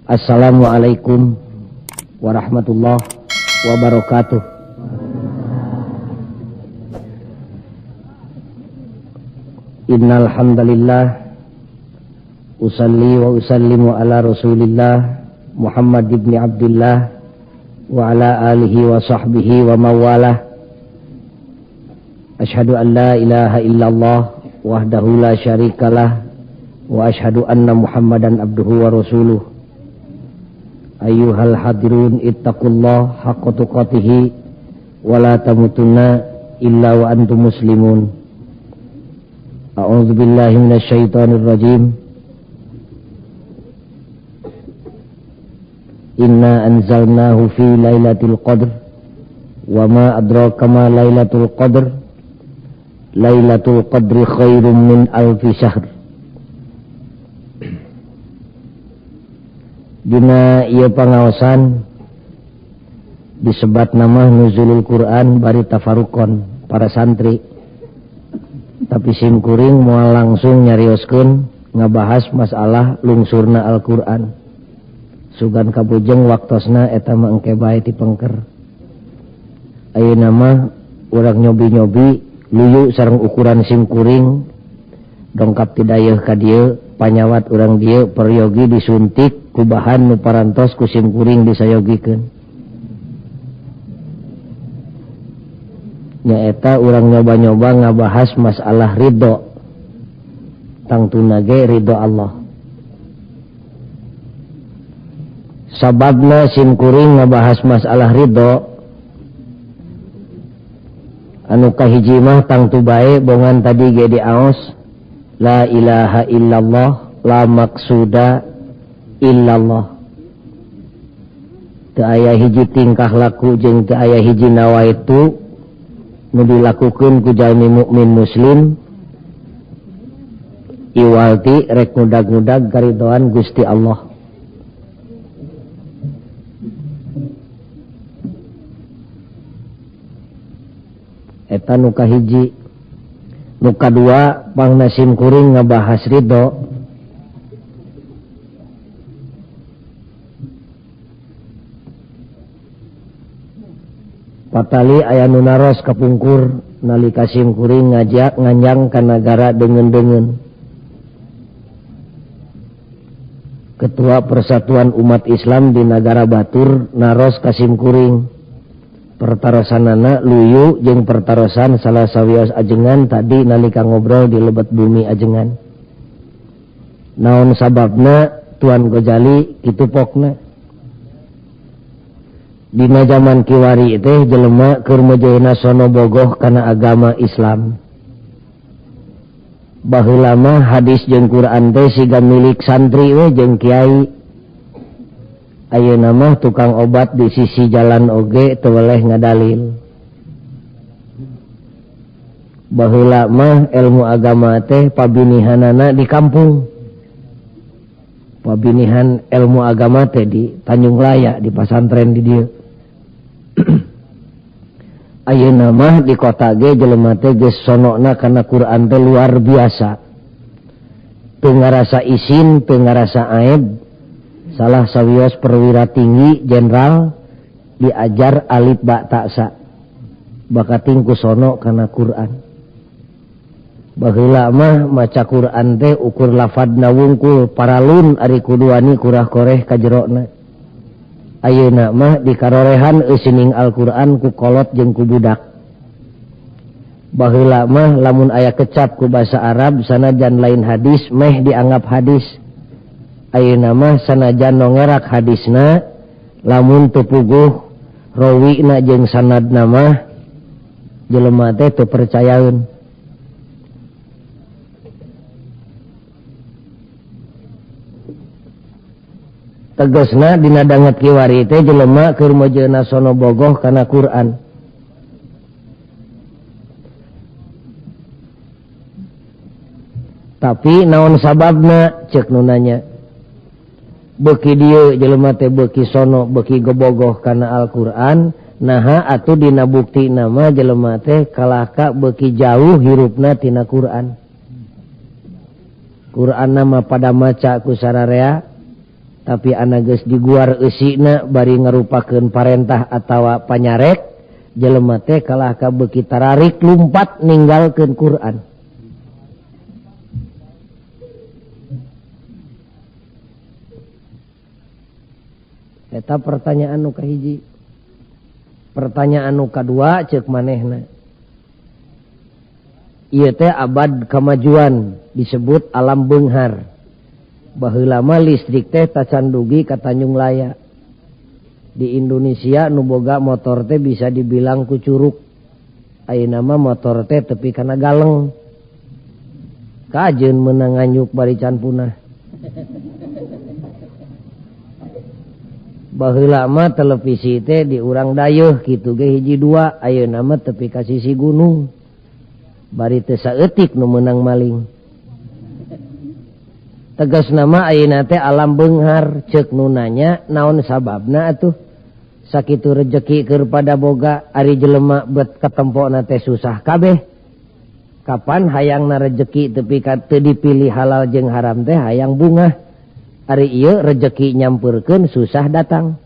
Assalamualaikum warahmatullahi wabarakatuh. Innal hamdalillah usalli wa usallimu ala Rasulillah Muhammad ibn Abdullah wa ala alihi wa sahbihi wa mawalah. Ashhadu an la ilaha illallah wahdahu la syarikalah wa ashhadu anna Muhammadan abduhu wa rasuluh. Ayyuhal hadirun ittaqullah haqqa tuqatih wa la tamutunna illa wa antum muslimun. A'udzu billahi minasyaitonir rajim. Inna anzalnahu fi lailatul qadr wa ma adraka ma lailatul qadr. Lailatul qadri khairum min alfi syahr. Dina ieu pangaosan disebat nama nuzulul Quran bari tafarukon para santri. Tapi simkuring moal langsung nyarioskeun ngabahas masalah lungsurna Al-Quran. Sugan kabujeng waktosna eta mah engke bae ti pengker. Ayeuna mah urang nyobi-nyobi luyu sareng ukuran simkuring dongkap ti dayeuh ka dieu panyawat urang dieu peryogi disuntik ku bahan nu parantos ku simkuring disayogikeun. Nyaeta urang nyoba-nyoba ngabahas masalah ridho. Tangtuna ge ridho Allah. Sababna simkuring ngabahas masalah ridho anu kahiji mah tangtu bae bongan tadi ge diaos la ilaha illallah la maksuda illallah. Teu aya hiji tingkah laku jeung teu aya hiji nawaitu nu dilakukeun ku jalmi mukmin muslim iwalti rek ngudag-ngudag karidoan Gusti Allah. Eta nu kahiji. Nu kadua pangna simkuring ngabahas ridho. Patali aya nu naros kapungkur nalika simkuring ngajak nganjang ka nagara deungeun-deungeun. Ketua Persatuan Umat Islam di Nagara Batur naros ka simkuring. Pertarosanana luyu jeung pertarosan salah sawios ajengan tadi nalika ngobrol di lebet bumi ajengan. Naon sababna Tuan Gojali kitu pokna. Dina zaman kiwari teh jelema keur meujeuhna sono bogoh kana agama Islam. Baheula mah hadis jeung Quran teh siga milik santri we jeung kiai. Ayeuna mah tukang obat di sisi jalan oge teu weleh ngadalil. Baheula mah ilmu agama teh pabinihanana di kampung. Pabinihan ilmu agama teh di Tanjung Raya, di pasantren di dieu. Ayeuna mah di kota ge jelema teh geus sonokna kana Quran teh luar biasa. Teu ngarasa isin, teu ngarasa aib. Salah sawios perwira tinggi jenderal diajar alif ba ta sa. Bakating ku sono kana Quran. Baheula mah maca Quran teh ukur lafadna wungkul paralun ari kuduani kurah koreh ka jerona. Ayeuna mah dikarorehan eusining Al-Qur'an ku kolot jeung ku budak. Baheula mah lamun aya kecap ku basa Arab sanajan lain hadis meh dianggap hadis. Ayeuna mah sanajan nongerak hadisna lamun teu puguh rawina jeung sanadna mah jelema teh teu percayaeun. Tegasna dina danget kiwari teh jelema keur meujeuhna sono bogoh kana Quran. Tapi naon sababna ceuk nu nanya. Beuki dieu jelema teh beuki sono beuki gebogoh kana Al-Qur'an, naha atuh dina bukti nama jelema teh kalahka beuki jauh hirupna tina Quran. Quran nama pada maca ku sararea, Tapi anak geus diguar eusina bari ngarupakeun parentah atawa panyarek jelema teh kalah ka beuki tararik lumpat ninggalkeun Quran. Eta pertanyaan nu kahiji. Pertanyaan nu kadua ceuk manehna. Ieu teh abad kemajuan disebut alam beunghar. Baheula mah listrik teh tacan dugi ka Tanjung Laya. Di Indonesia nu boga motor teh bisa dibilang ku curug. Ayeuna mah motor teh tepi kana galeng. Kajeun meunang nganyuk bari can punah. Baheula mah televisi teh di urang dayeuh kitu ge hiji dua, ayeuna mah tepi ka sisi gunung. Bari teu saeutik nu meunang maling. Tegas nama ayeuna teh alam beunghar, ceuk nu nanya naon sababna atuh sakitu rejeki keur pada boga ari jelema bet katempona teh susah kabeh. Kapan hayangna rejeki tepi ka teu dipilih halal jeung haram teh hayang bungah. Ari ieu rejeki nyampeurkeun susah datang.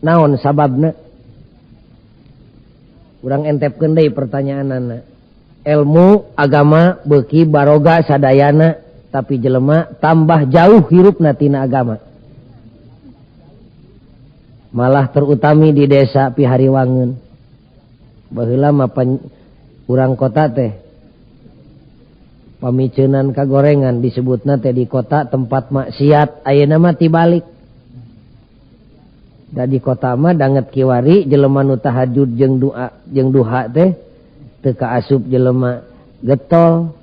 Naon sababna? Urang entepkeun deui pertanyaanana. Ilmu agama beuki baroga sadayana tapi jelema tambah jauh hirupna tina agama. Malah terutami di desa Pihariwangeun. Baheula mah urang kota teh pamiceunan kagorengan disebutna teh di kota tempat maksiat, ayeuna mah tibalik. Da di kota mah danget kiwari jelema nu tahajud jeung doa jeung duha teh teu kaasup jelema getol.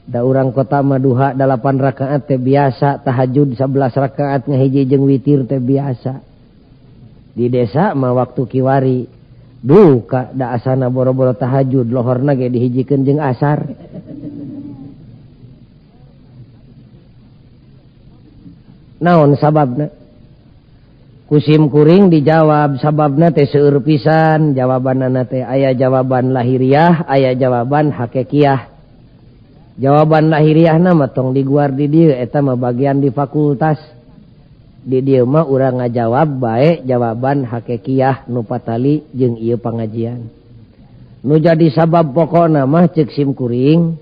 Da urang kota mah duha 8 rakaat teh biasa, tahajud 11 rakaat ngahiji jeung witir teh biasa. Di desa mah waktu kiwari duka da asana boro-boro tahajud lohorna ge dihijikeun jeung asar. Naon sababna? Kusim kuring dijawab sababna teh seueur pisan, jawabanana teh aya jawaban lahiriah, aya jawaban hakikiah. Jawaban lahiriahna mah tong diguar di dieu, eta mah bagian di fakultas. Di dieu mah urang ngajawab bae jawaban hakikiah nu patali jeung ieu pangajian. Nu jadi sabab pokona mah ceuk sim kuring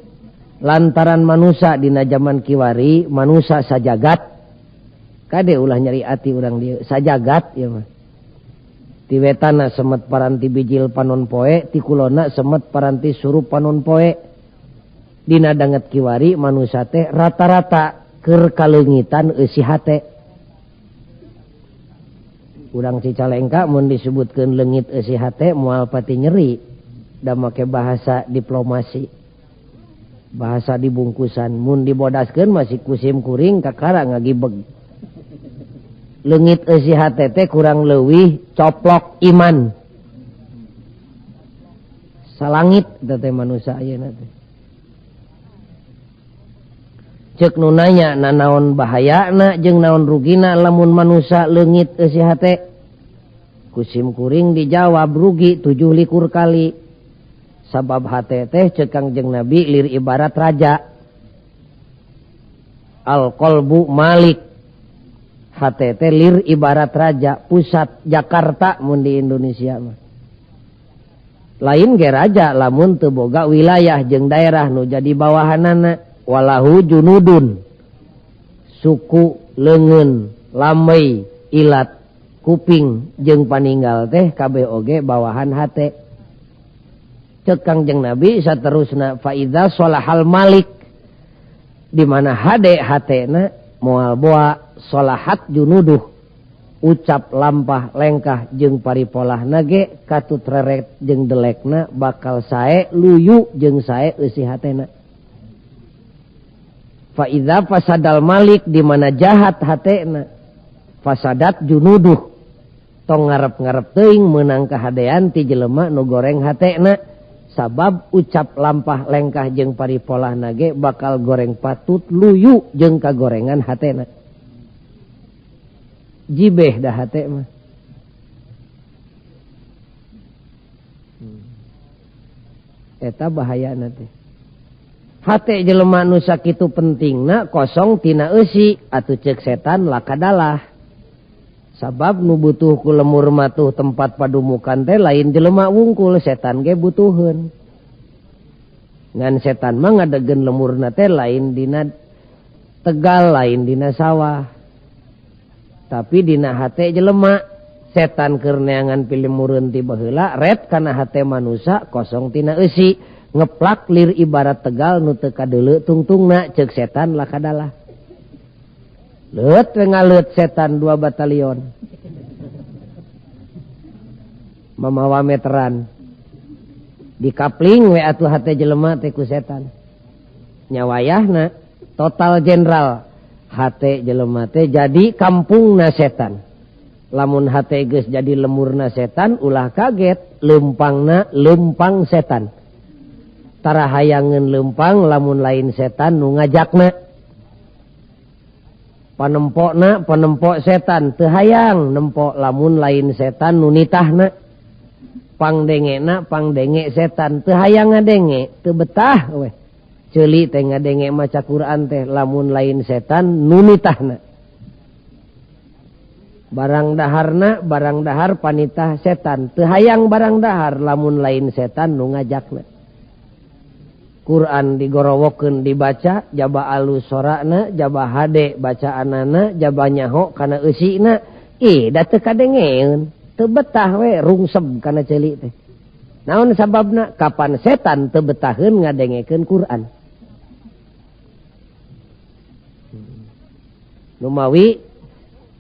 lantaran manusa dina jaman kiwari manusa sajagat. Kade ulah nyeri ati urang dieu sajagat ieu mah. Ti wetana semet paranti bijil panon poe, ti kulona semet paranti surup panon poe. Dina danget kiwari manusa teh rata-rata keur kaleungitan eusi hate. Urang Cicalengka mun disebutkeun leungit eusi hate moal pati nyeri, da make bahasa diplomasi. Bahasa dibungkusan mun dibodaskeun masih kusim kuring kakara ngagibeg. Leungit eusi hate teh kurang leuwih coplok iman. Salangit teh manusa ayeuna teh. Ceuk nu nanya nanaon bahayana jeung naon rugina lamun manusa leungit eusi hate. Kusim kuring dijawab rugi 27 kali. Sabab hate teh ceuk Kangjeng Nabi lir ibarat raja. Al qalbu malik. Hate teh lir ibarat raja pusat Jakarta mun di Indonesia mah. Lain ge raja lamun teu boga wilayah jeung daerah nu jadi bawahanana. Walahu junudun, suku leungeun, lamei, ilat, kuping jeung paninggal teh kabeh oge bawahan hate. Ceuk Kangjeng Nabi saterusna faidza sholahal malik, di mana hade hatena moal boa sholahat junuduh, ucap lampah lengkah jeung paripolahna ge katut reret jeung delekna bakal sae luyu jeung sae eusi hatena. Fa idza fasadal malik, di mana jahat hatena fasadat junuduh, tong ngarep-ngarep teuing meunang kahadean ti jelema nu goreng hatena, sabab ucap lampah lengkah jeung paripolahna ge bakal goreng patut luyu jeung kagorengan hatena. Jibeh dah hate mah. Eta bahayana teh. Hate jelema nu sakitu pentingna kosong tina eusi atuh ceuk setan lakadalah. Sabab nu butuh ku lemur matuh tempat padumukan teh lain jelema wungkul, setan ge butuheun. Ngan setan mah ngadegen lemurna teh lain dina tegal, lain dina sawah. Tapi dina hate jelema. Setan keur neangan pilemureun ti baheula ret kana hate manusa kosong tina eusi, ngeplak lir ibarat tegal nu teu kadeuleu tungtungna, ceuk setan lakadalah. Leut we ngaleut setan 2 batalion. Mamawa meteran. Dikapling we atuh hate jelema teh ku setan. Nyawayahna total jenderal hate jelema teh jadi kampungna setan. Lamun hate geus jadi lemurna setan ulah kaget, lempangna lempang setan. Tara hayangeun lempang lamun lain setan nu ngajakna. Panempokna panempok setan teu hayang nempok lamun lain setan nu nitahna. Pangdengena pangdenge setan teu hayang ngadenge, teu betah weh. Ceuli teh ngadenge maca Quran teh lamun lain setan nu nitahna. Barang daharna barang dahar panitah setan teu hayang barang dahar lamun lain setan nu ngajakna. Quran digorowokeun dibaca jaba alus sorana, jaba hade bacaanana, jaba nyaho kana eusina, ih da teu kadengeun, teu betah we rungseb kana ceuli teh. Naon sababna? Kapan setan teu betaheun ngadengekeun Quran. Numawi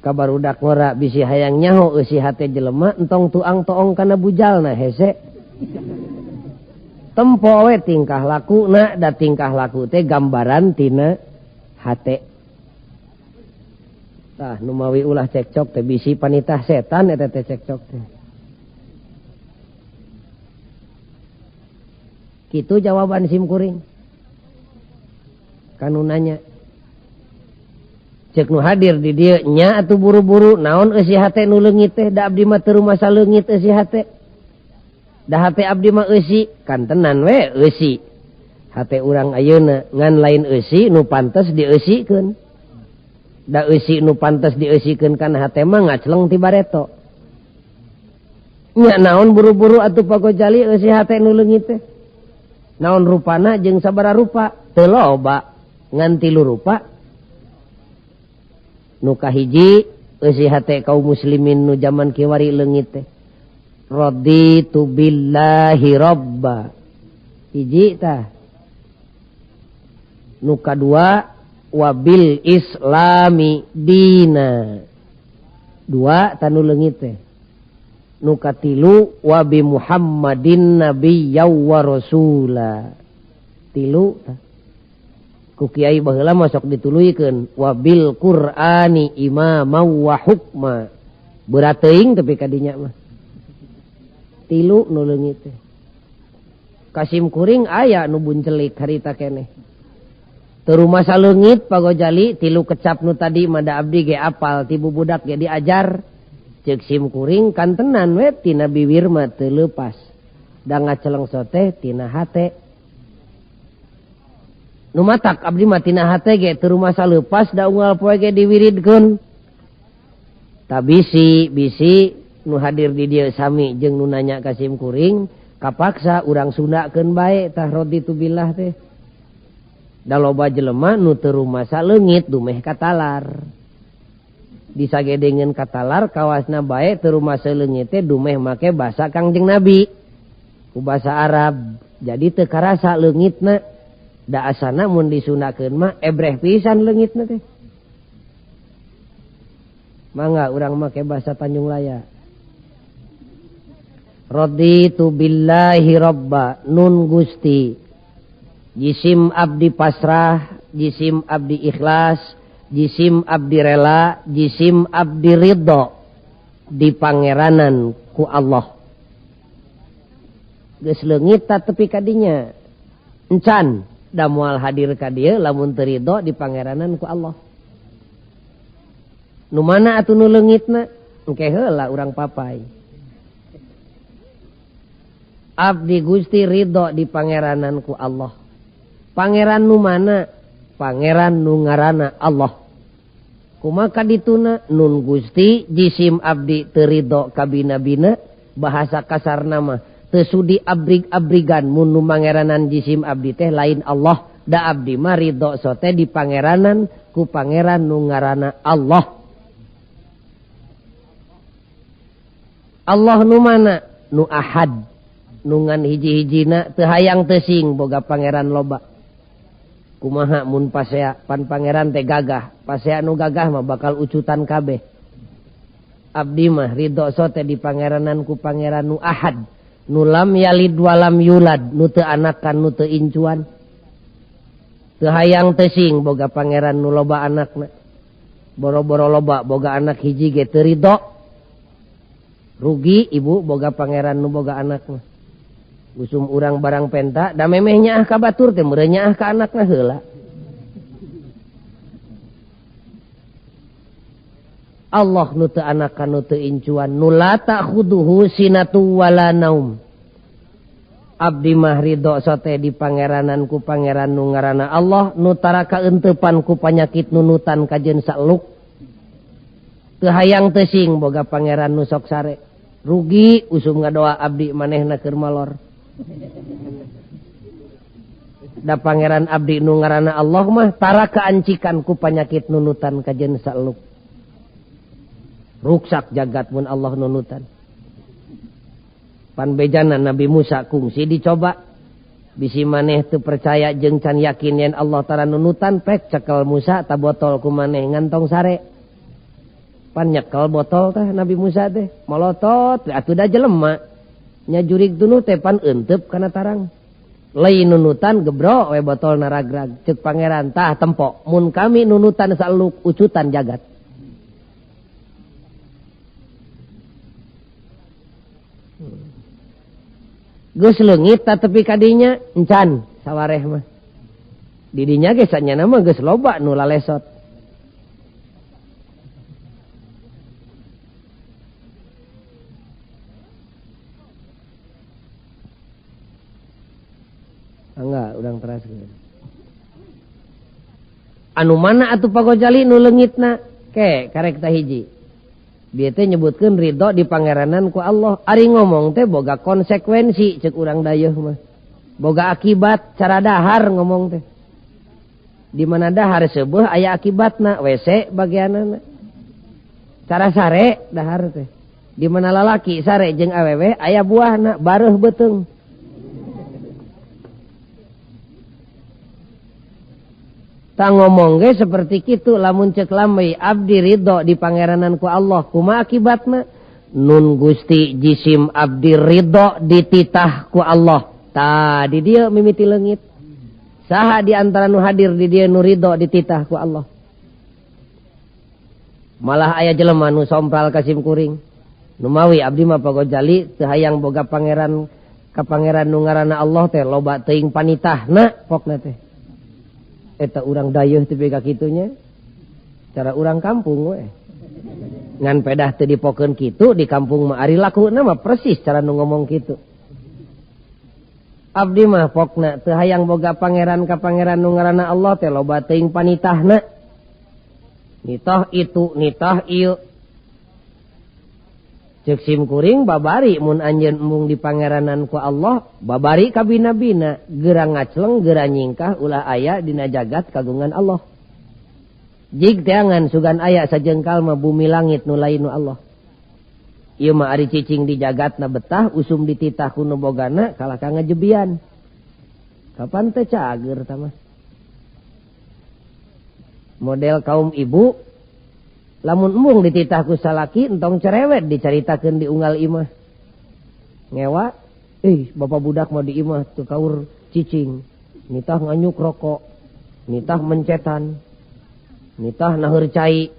kabarudak ngora bisi hayang nyaho eusi hate jelema entong tuang toong kana bujalna hese. Tempo we tingkah lakuna, da tingkah laku teh gambaran tina hate. Tah numawi ulah cekcok teh bisi panitah setan eta teh cekcok teh. Kitu jawaban sim kuring. Kanu nanya. Cek nu hadir di dieu nya atuh buru-buru naon eusi hate nu leungit teh, da abdi mah teu rumasa leungit eusi hate. Da hate abdi mah eusi, kan tenan we eusi. Hate urang ayeuna ngan lain eusi nu pantes dieusikeun. Da eusi nu pantes dieusikeun kana hate mah ngacleng ti bareto. Nya naon buru-buru atuh Pak Gojali eusi hate nu leungit teh. Naon rupana jeung sabaraha rupa? Teu loba, ngan tilu rupa. Nu kahiji eusi hate kaum muslimin nu jaman kiwari leungit teh. Raditu billahi robba. Hiji tah. Nu kadua wabil islami dina. Dua tanu leungit teh. Nu katilu wabi Muhammadin nabiyya wa rasula. Tilu tah. Ku kiai baheula mah sok dituluykeun wabil Qur'ani imama wa hukma. Berat teuing tepi ka dinya mah. Tilu nu leungit teh. Kasim kuring aya nu buncelik harita keneh. Teu rumasa leungit Pak Gojali tilu kecap nu tadi mah da abdi ge apal ti bubudak ge diajar. Ceuk sim kuring kan tenan we tina biwir mah teu leupas. Da ngaceleng soteh tina hate. Nu matak abdi mah tina hate ge teu rumasa leupas da unggal poe ge diwiridkeun. Ta bisi bisi nu hadir di dieu sami jeung nu nanya ka sim kuring kapaksa urang Sundakeun bae tah raditu billah teh. Da loba jelema nu teu rumasa leungit dumeh katalar. Disagedengeun katalar kawasna bae teu rumasa leungit teh dumeh make basa Kangjeng Nabi ku basa Arab. Jadi teu karasa leungitna. Da asana mun disundakeun mah ebreh pisan leungitna teh. Mangga urang make basa Tanjung Laya. Raditu billahi robba nun Gusti. Jisim abdi pasrah, jisim abdi ikhlas, jisim abdi rela, jisim abdi ridho di pangeranan ku Allah. Geus leungit ta tepi ka dinya. Encan da moal hadir ka dieu lamun teu ridho di pangeranan ku Allah. Nu mana atuh nu leungitna? Engke heula urang papai. Abdi Gusti ridho di pangeranan ku Allah. Pangeran nu mana? Pangeran nu ngaranna Allah. Kumaha dituna nun Gusti jisim abdi teu ridho ka bina-bina, bahasa kasarna mah teu sudi abrig-abrigan mun nu mangeranan jisim abdi teh lain Allah. Da abdi mah ridho sote di pangeranan ku pangeran nu ngaranna Allah. Allah nu mana? Nu ahad, nu ngan hiji-hijina teu hayang teu sing boga pangeran loba. Kumaha mun pasea pan pangeran teh gagah, pasea nu gagah mah bakal ucutan kabeh. Abdi mah ridho sote di pangeranan ku pangeran nu ahad, nu lam yalid walam yulad, nu teu anakan nu teu incuan. Teu hayang teu sing boga pangeran nu loba anakna. Boro-boro loba boga anak hiji ge teu ridho. Rugi ibu boga pangeran nu boga anakna. Usum urang barang penta da memeh nyaah ka batur teh meureun nyaah ka anakna heula. Allah nu teu anakan nu teu incuan, nu la ta'khuduhu sinatu wala naum. Abdi mah ridho sote di pangeranan ku pangeran nu ngaranna Allah, nu tara kaeuntepan ku panyakit nunutan kajeun saeluk. Teu hayang teu sing boga pangeran nu sok sare. Rugi usum ngadoa abdi manehna keur malor. Da pangeran abdi nu ngaranna Allah mah tara kaancikan ku panyakit nunutan kajeun saeluk. Ruksak jagat mun Allah nunutan. Pan bejana Nabi Musa kungsi dicoba. Bisi maneh teu percaya jeung can yakin yen Allah tara nunutan, pek cekel Musa ta botol ku maneh ngantong sare. Pan nyekel botol teh Nabi Musa teh molotot atuh da jelema. Nya jurig tunu teh pan euteup kana tarang. Lain nunutan gebro we botol naragrag. Ceuk pangeran tah tempo mun kami nunutan saluk ucutan jagat. Geus leungit ta tepi kadinya encan sawareh mah. Didinya ge sanyana mah geus loba nu lalesot. Enggak, urang teraskeun. Anu mana atuh Pak Gojali nu leungitna? Ke karek tah hiji. Bieu teh nyebutkeun ridho di pangeranan ku Allah. Ari ngomong teh boga konsekuensi ceuk urang dayeuh mah. Boga akibat cara dahar ngomong teh. Di mana dahar seubeuh aya akibatna, WC bagianana. Cara sare dahar teh. Di mana lalaki sare jeung awewe aya buahna, bareuh beuteung. Ta ngomong ge seperti kitu lamun ceuk lamai abdi ridho di pangeranan ku Allah, kumaha akibatna? Nun Gusti jisim abdi ridho dititah ku Allah. Ta di dieu mimiti leungit. Saha di antara nu hadir di dieu nu ridho dititah ku Allah? Malah aya jelema nu sompral ka sim kuring. Nu mawi abdi mah Pagojali teu hayang boga pangeran ka pangeran nu ngaranna Allah teh loba teuing panitahna pokna teh. Eta urang dayeuh teu ka kitunya. Cara urang kampung we. Ngan pedah teu dipokeun kitu di kampung mah ari lakuna mah persis cara nu ngomong kitu. Abdi mah pokna teu hayang boga pangeran ka pangeran nu ngaranna Allah teh loba teuing panitahna. Nitah itu, nitah ieu. Ceuk sim kuring babari mun anjeun embung di pangeranan ku Allah, babari kabina-bina, geura ngacleng, geura nyingkah ulah aya dina jagat kagungan Allah. Jig teangan sugan aya sajengkal mah bumi langit nu lain nu Allah. Ieu mah ari cicing di jagatna betah, usum dititah ku nu bogana kalah ka ngajebian. Kapan teh cager tah mah? Model kaum ibu lamun embung dititah ku salaki entong cerewet dicaritakeun di unggal imah. Ngewa, bapak budak mah di imah teu kaur cicing. Nitah nganyuk rokok, nitah mencetan, nitah naheur cai.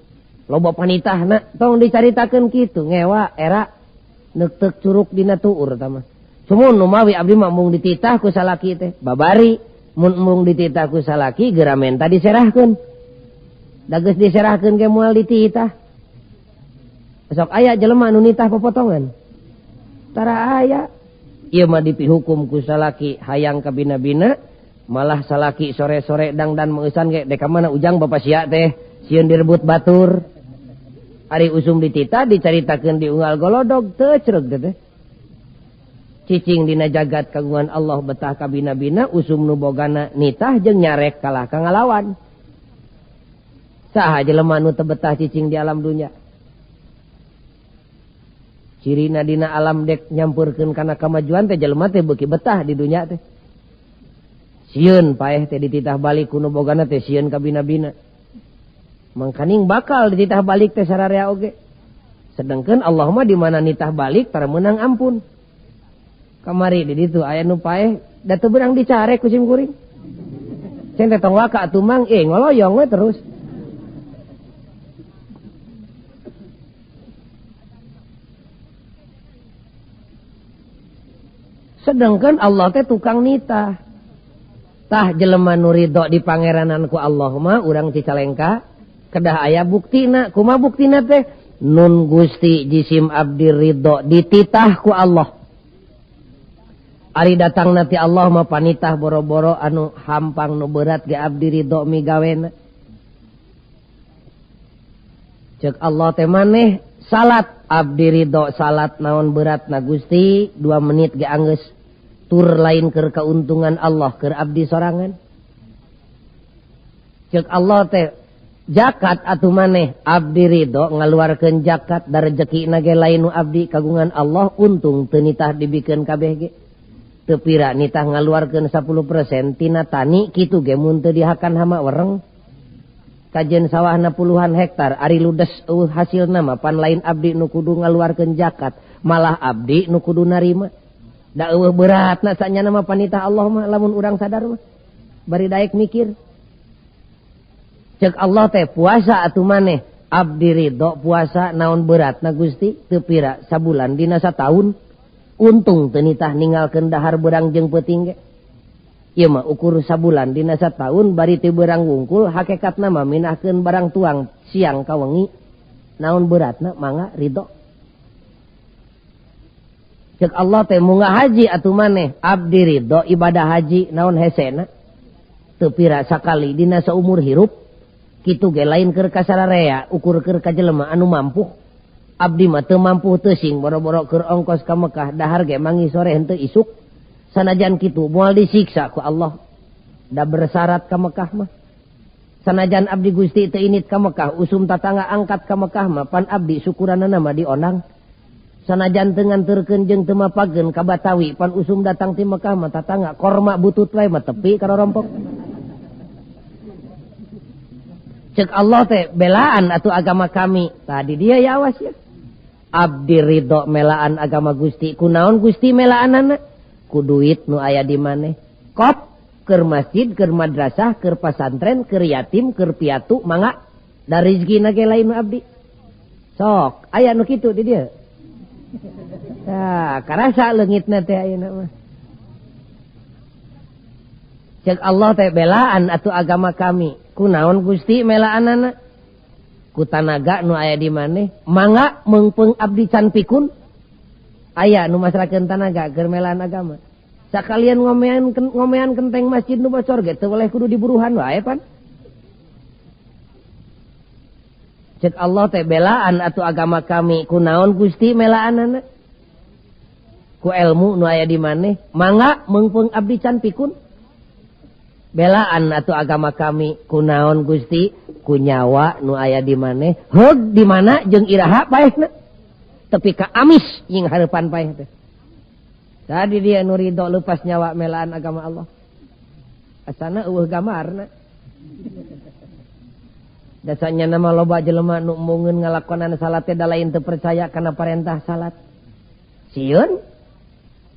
Loba panitahna tong dicaritakeun kitu ngewa era neukteuk curug dina tuur tah mah. Sumun nu mawi abdi mah embung dititah ku salaki teh babari, mun embung dititah ku salaki geura menta diserahkeun. Da geus diserahkeun ge moal dititah. Sok aya jelema nu nitah popotongan. Tara aya. Ieu mah dipihukum ku salaki hayang kabina-bina, Malah salaki sore-sore dangdan meusan ge dek ka mana ujang bapa sia teh sieun direbut batur. Ari usum ditita dicaritakeun di unggal golodog teu cereg teh. Cicing dina jagat kagungan Allah betah kabina-bina usum nu bogana nitah jeung nyarek kalah ka ngalawan. Saha jelema nu teu betah cicing di alam dunya. Cirina dina alam dek nyampurkeun kana kamajuan teh jelema teh beuki betah di dunya teh. Sieun paeh teh dititah balik ku nu bogana teh sieun kabina-bina. Mangkaning bakal dititah balik teh sararea oge. Sedangkan Allah mah di mana nitah balik tara meunang ampun. Kamari di ditu aya nu paeh da teu beurang dicarek ku sim kuring. Ceng teh tong waka atuh mang ngoloyong we terus. Sedangkan Allah teh tukang nitah. Tah jelema nu ridho di pangeranan ku Allah mah urang Cicalengka kedah aya buktina. Kumaha buktina teh? Nun Gusti jisim abdi ridho dititah ku Allah. Ari datang nanti Allah mah panitah boro-boro anu hampang nu berat ge abdi ridho migawena. Cek Allah teh maneh salat abdi ridho salat naon berat na Gusti 2 menit ge anggeus tur lain keur keuntungan Allah keur abdi sorangan. Cek Allah teh zakat atuh maneh abdi ridho ngaluarkeun zakat da rejekina ge lain nu abdi kagungan Allah untung teu nitah dibikeun kabeh ge. Teu pira nitah ngaluarkeun 10% tina tani kitu ge mun teu dihakan hama wereng. Kajen sawahna puluhan hektar ari ludes eueuh hasilna mah pan lain abdi nu kudu ngaluarkeun zakat malah abdi nu kudu narima. Da eueuh beratna sanyana mah panitah Allah mah lamun urang sadar mah. Bari daek mikir. Cek Allah teh puasa atuh maneh abdi ridho puasa naon beratna Gusti teu pira sabulan dina sataun. Untung teu nitah ninggalkeun dahar beurang jeung peuting ge. Ieu mah ukur sabulan dina sataun bari teu beurang wungkul hakikatna mah minahkeun barang tuang siang ka wengi. Naon beratna mangga ridho. Cek Allah teh munggah haji atuh maneh abdi ridho ibadah haji naon hesena. Teu pira sakali dina saumur hirup kitu ge lain keur ka sararea ukur keur ka jelema anu mampu. Abdi mah teu mampu teu sing boro-boro keur ongkos ka Mekah dahar ge mangi sore henteu isuk. Sanajan kitu moal disiksa ku Allah. Da bersyarat ka Mekah mah. Sanajan abdi Gusti teu init ka Mekah usum tatangga angkat ka Mekah mah pan abdi syukuranana mah dionang. Sanajan teu nganterkeun jeung teu mapageun ka Batawi pan usum datang ti Mekah mah tatangga korma butut wae mah tepi ka rorompok. Cek Allah teh belaan atuh agama kami. Tadi dia ya awas ya. Abdi ridho melaan agama Gusti. Kunaon Gusti melaanana? Ku duit nu aya di maneh. Kop keur masjid, keur madrasah, keur pasantren, keur yatim, keur piatu, mangga da rezekina ge lain nu abdi. Sok, aya nu kitu di dieu. Tah, karasa leungitna teh ayeuna mah. Cek Allah teh belaan atuh agama kami. Kunaon Gusti melaanana? Ku tanaga nu aya di maneh, mangga meungpeung abdi can pikun. Aya nu masrakeun tanaga keur melaan agama. Sakalian ngomean kenteng masjid nu bocor ge teu boleh kudu diburuhan wae pan. Cek Allah teh belaan atuh agama kami. Kunaon Gusti melaanana? Ku ilmu nu aya di maneh, mangga meungpeung abdi can pikun. Belaan atuh agama kami. Kunaon Gusti? Ku nyawa nu aya di maneh, heug di mana jeung iraha paehna. Tepi ka amis jeung hareupan paeh teh. Tadi dia nu ridho lepas nyawa melaan agama Allah. Asana eueuh gambarna. Dasanya nama loba jelema nu embungeun ngalakonan salat teh da lain teu percaya kana parentah salat. Sieun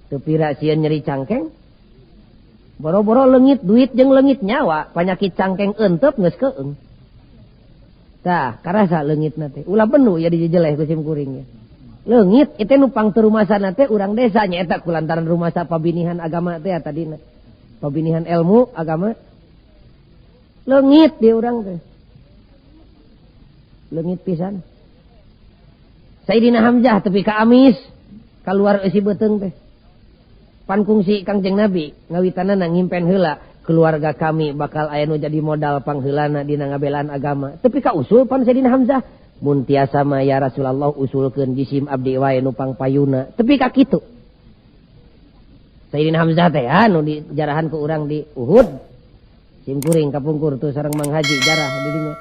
teu pira sieun nyeri cangkeng. Boro-boro leungit duit jeung leungit nyawa, panyakit cangkeng eenteup geus keung. Tah, karasa leungitna teh. Ulah benu ya dijejeleh ku sim kuring. Leungit itu nu pang teu rumasana teh urang desa nyaeta kulantaran rumasa pabinihan agama teh tadina. Pabinihan ilmu agama. Leungit di urang teh. Leungit pisan. Sayyidina Hamzah tepi ka amis kaluar eusi beuteung teh. Pan kungsi Kangjeng Nabi ngawitanana ngimpen heula Keluarga kami bakal aya nu jadi modal pangheulana dina ngabelaan agama. Tapi ka usul pan Sayyidina Hamzah. Mun tiasa mah ya Rasulullah usulkeun jisim abdi wae nu pangpayuna. Tapi ka kitu. Sayyidina Hamzah teh anu dijarahan ku urang di Uhud. Sim kuring kapungkur tuh sareng Mang Haji jarah di dinya.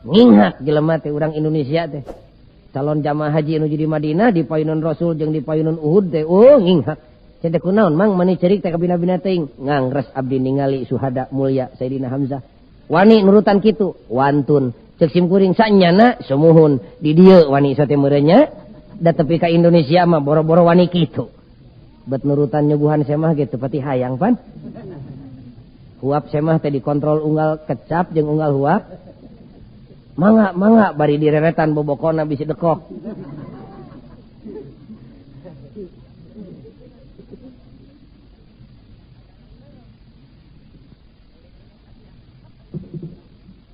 Nginghak jelema teh urang Indonesia teh. Calon jamaah haji nu di Madinah di payunan Rasul jeung di payunan Uhud teh oh nginghak. Cenah kunaon Mang mani cerik teh kabina-bina teuing. Ngangres abdi ningali suhada mulia Sayyidina Hamzah. Wani nurutan kitu, wantun. Cek sim kuring sanyana sumuhun di dieu wani sate meureunnya da tepi ka Indonesia mah boro-boro wani kitu. Bet nurutan nyuguhan semah gitu pati hayang pan. Huap semah teh dikontrol unggal kecap jeung unggal huap. Mangga mangga bari direretan bobokona bisi dekok.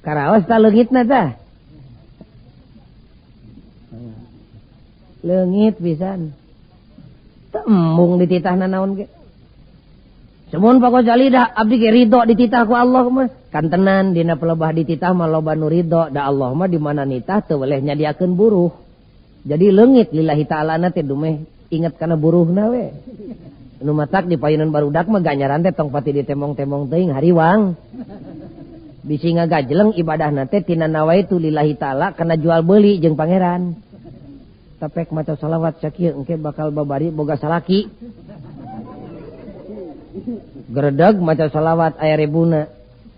Karaos ta leungitna tah. Leungit pisan. Tembung dititahna naon ge. Semun Pak Ghazali dah abdi ge ridho dititah ku Allah mah. Kantenan dina pelebah dititah mah loba nu ridho, da Allah mah di mana nitah teu weleh nyadiakeun buruh. Jadi leungit lillahi ta'ala na teh dumeh inget kana buruhna we. Nu matak di payunan barudak mah ganjaran teh tong pati ditemong-temong teuing hariwang. Bisi ngagajleng ibadahna teh tina nawaitu lillahi ta'ala kana jual beuli jeung pangeran. Tapek maca salawat sakieu engke bakal babari boga salaki. Gredeg maca salawat aya rebuna.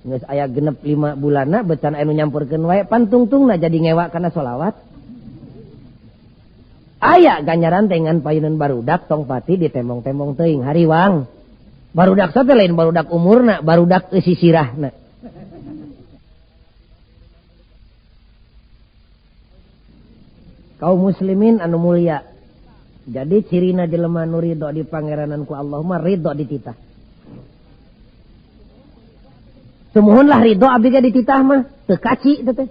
Geus aya genep 5 bulanna becan aya nu nyampurkeun wae pantungtungna jadi ngewa kana salawat. Aya ganjaran teh ngan payunan barudak tong pati ditemong-temong teuing hariwang. Barudak teh lain barudak umurna, barudak eusi sirahna. Kaum muslimin anu mulia. Jadi cirina jelema nu ridho di pangeranan ku Allah mah ridho dititah. Sumuhunlah ridho abdi ge dititah mah teu kaci teh.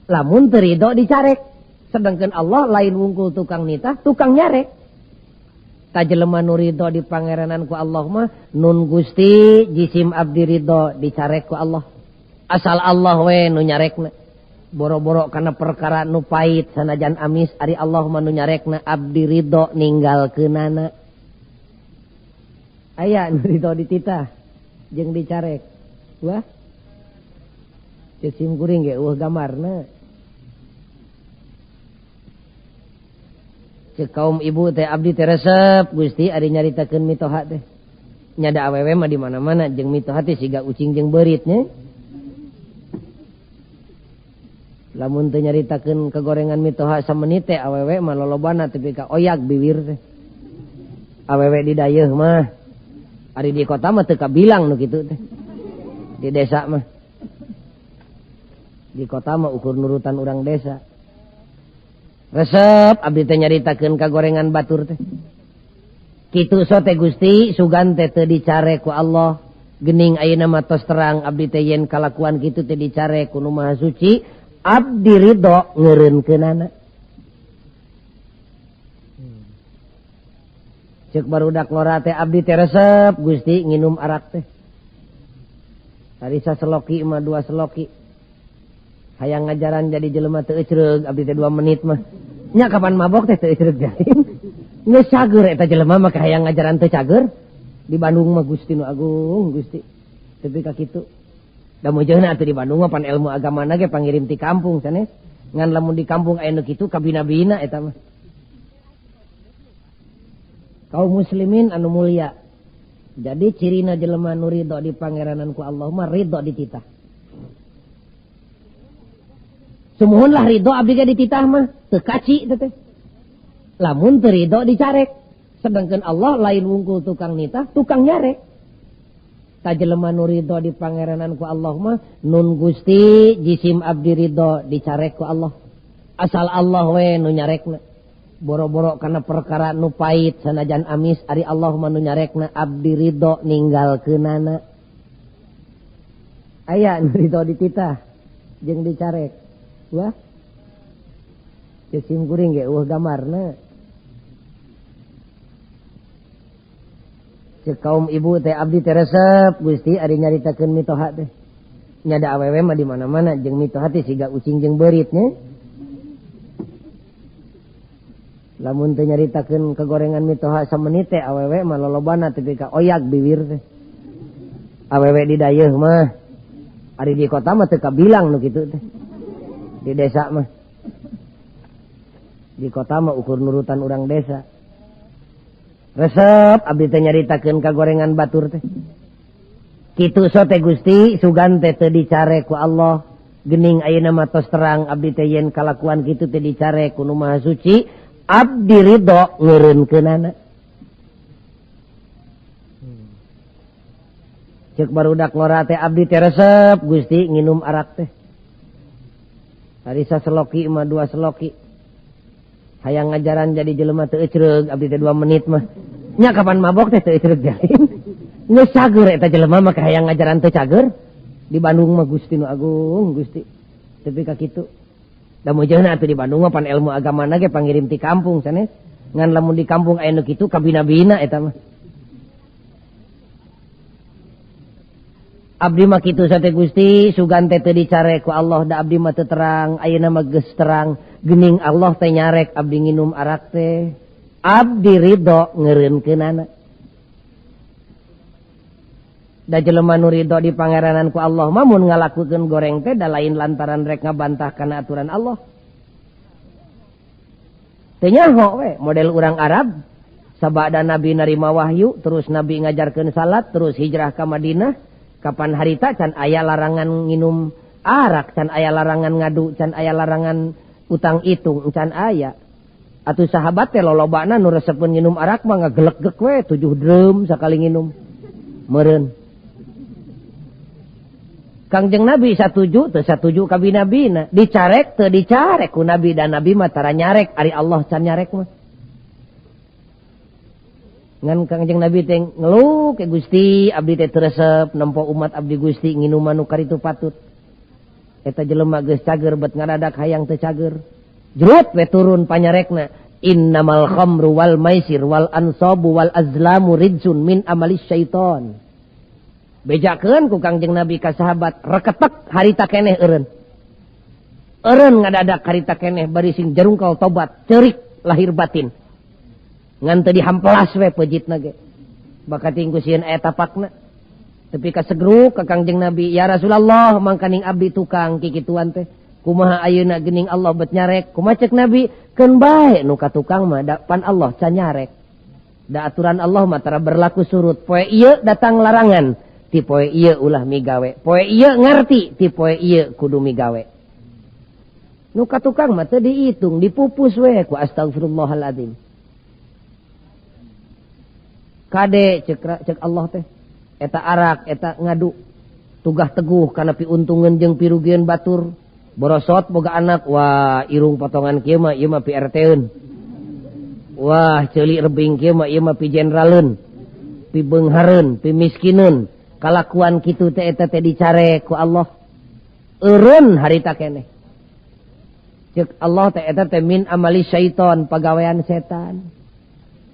Lamun teu ridho dicarek. Sedangkan Allah lain wungkul tukang nitah, tukang nyarek. Ta jelema nu ridho di pangeranan ku Allah mah nun Gusti jisim abdi ridho dicarek ku Allah. Asal Allah we nu nyarekna. Boro-boro kana perkara nu pahit sanajan amis ari Allah mah nu nyarekna abdi ridho ninggalkeunana. Aya nu ridho dititah jeung dicarek. Wah. Cek sim kuring ge eueuh gambarna. Cek kaum ibu teh abdi teh resep Gusti ari nyaritakeun mitoha teh. Nya da awewe mah di mana-mana jeung mitoha teh siga ucing jeung beurit nya. Lamun teu nyaritakeun kegorengan mitoha samenit teh awewe mah lolobana tepi ka oyak biwir teh. Awewe di dayeuh mah. Ari di kota mah teu kabilang nu kitu teh. Di desa mah. Di kota mah ukur nurutan urang desa. Resep abdi teh nyaritakeun kagorengan batur teh. Kitu so teh Gusti sugan teh teu dicare ku Allah. Gening ayeuna mah tos terang abdi teh yen kalakuan kitu teh dicare ku Nu Maha Suci. Abdi ridho ngeureunkeunana. Ceuk barudak lora teh abdi teh resep Gusti nginum arak teh. Tadi saseloki mah 2 seloki. Hayang ngajaran jadi jelema teu ecreug abdi teh 2 menit mah. Nya kapan mabok teh teu ecreug jaring. Geus cager eta jelema mah hayang ngajaran teu cager. Di Bandung mah Gusti nu agung Gusti. Tepi ka kitu. Da meujeuna atuh di Bandung mah pan ilmu agamana ge pangirim ti kampung sanes. Ngan lamun di kampung aya nu kitu kabina-bina eta mah. Kaum muslimin anu mulia. Jadi cirina jelema nu ridho di pangeranan ku Allah mah ridho dititah. Sumuhunlah ridho abdi ge dititah mah teu kaci teh. Lamun teu ridho dicarek. Sedangkan Allah lain wungkul tukang nitah, tukang nyarek. Ta jelema nu ridho di pangeranan ku Allah mah nun Gusti jisim abdi ridho dicarek ku Allah. Asal Allah we nu nyarekna. Boro-boro kana perkara nu pahit sanajan amis ari Allah mah nu nyarekna abdi ridho ninggalkeunana. Aya nu ridho dititah jeung dicarek. Wah. Cek sim kuring ge eueuh gambarna. Cek kaum ibu teh abdi teh resep Gusti ari nyaritakeun mitoha teh. Nya da awewe mah di mana-mana jeung mitoha teh siga ucing jeung beurit nya. Lamun teu nyaritakeun kegorengan mitoha samenit teh awewe mah lolobana tepi ka oyak bibir teh. Awewe di dayeuh mah ari di kota mah teu kabilang nu kitu teh. Di desa mah. Di kota mah ukur nurutan urang desa. Resep abdi teh nyaritakeun kagorengan batur teh. Kitu so teh Gusti sugan teh teu dicare ku Allah. Geuning ayeuna mah tos terang abdi teh yen kalakuan kitu teh dicare ku Nu Maha Suci, abdi ridho ngeureunkeunana. Ceuk barudak ngora teh abdi teh resep Gusti nginum arak teh. Ari saseloki mah dua seloki. Hayang ngajaran jadi jelema teu ecreug abdi teh 2 menit mah. Nya kapan mabok teh teu ecreug jalin. Geus cager eta jelema mah hayang ngajaran teu cager. Di Bandung mah Gusti nu agung Gusti. Tepi ka kitu. Da mujeuhna atuh di Bandung mah pan ilmu agamana ge pangirim ti kampung sanes. Ngan lamun di kampung aya nu kitu kabina-bina eta mah. Abdi mah kitu sate Gusti sugan teh teu dicare ku Allah da abdi mah teu terang ayeuna mah geus terang. Geuning Allah teh nyarek abdi nginum arak teh. Abdi ridho ngeureunkeunana. Da jelema nu ridho di pangeranan ku Allah mah mun ngalakukeun goreng teh da lain lantaran rek ngabantah kana aturan Allah. Teu nyaho we model urang Arab sabada Nabi narima wahyu terus Nabi ngajarkeun salat terus hijrah ka Madinah kapan harita can aya larangan nginum arak can aya larangan ngadu can aya larangan utang itung can aya. Atuh sahabat teh lolobana nu resepeun nginum arak mah ngagelegeg we 7 drum sakali nginum. Meureun. Kangjeng Nabi satuju teu satuju ka bina-bina, dicarek teu dicarek ku Nabi dan Nabi mah tara nyarek ari Allah can nyarek mah. Ngan Kangjeng Nabi teh ngeluh ke Gusti abdi teh teu resep nempo umat abdi Gusti nginuman nu karitu patut. Eta jelema geus cager bet ngadadak hayang teu cager. Jrut we turun panyarekna innamal khamru wal maisir wal ansabu wal azlamu rijsun min amalis syaiton. Bejakeun ku Kangjeng Nabi ka sahabat reketek harita keneh eureun. Eureun ngadadak harita keneh bari sing jarungkal tobat ceurik lahir batin. Ngan teu dihampelas we peujitna ge. Bakating ku sieun aya tapakna. Tepi ka segruk ka Kangjeng Nabi, ya Rasulullah mangkaning abdi tukang kikituan teh. Kumaha ayeuna geuning Allah bet nyarek? Kumaha cek Nabi? Keun bae nu ka tukang mah da pan Allah can nyarek. Da aturan Allah mah tara berlaku surut. Poe ieu datang larangan, ti poe ieu ulah migawe. Poe ieu ngarti, ti poe ieu kudu migawe. Nu ka tukang mah teu diitung, dipupus we ku astagfirullahaladzim. Kade cek Allah teh eta arak eta ngadu tugah teguh kana piuntungeun jeung pirugieun batur borosot boga anak wah irung potongan kieu mah ieu mah pi RT-eun wah ceuli rebing kieu mah ieu mah pi jenderaleun pi beunghareun pi miskineun kalakuan kitu teh eta teh dicare ku Allah eureun harita keneh cek Allah teh eta teh min amali syaiton pagawean setan.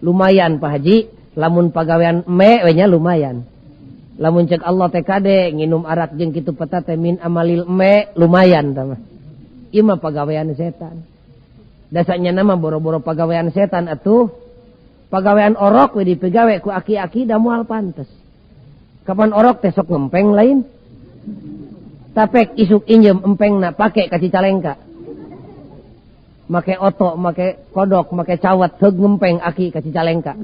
Lumayan Pak Haji lamun pagawean me we nya lumayan. Lamun cek Allah teh kade nginum arak jeung kitu peta teh min amalil me lumayan tah mah. Ieu mah pagawean setan. Dasanya nama boro-boro pagawean setan atuh. Pagawean orok we dipigawe ku aki-aki da moal pantes. Kapan orok teh sok ngempeng lain? Tapek isuk injem empengna pake ka Cicalengka. Make oto, make kodok, make cawat heug ngempeng aki ka Cicalengka.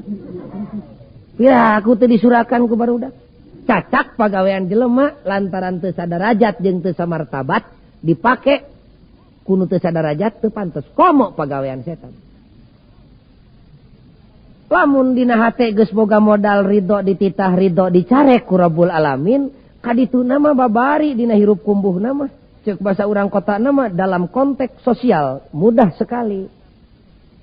Pira aku teu disurakan ku barudak. Cacak pagawean jelema lantaran teu sadarajat jeung teu samartabat dipake ku nu teu sadarajat teu pantes komo pagawean setan. Lamun dina hate geus boga modal ridho dititah ridho dicarek ku Rabbul Alamin kadituna mah babari dina hirup kumbuhna mah ceuk basa urang kota na mah dalam konteks sosial mudah sekali.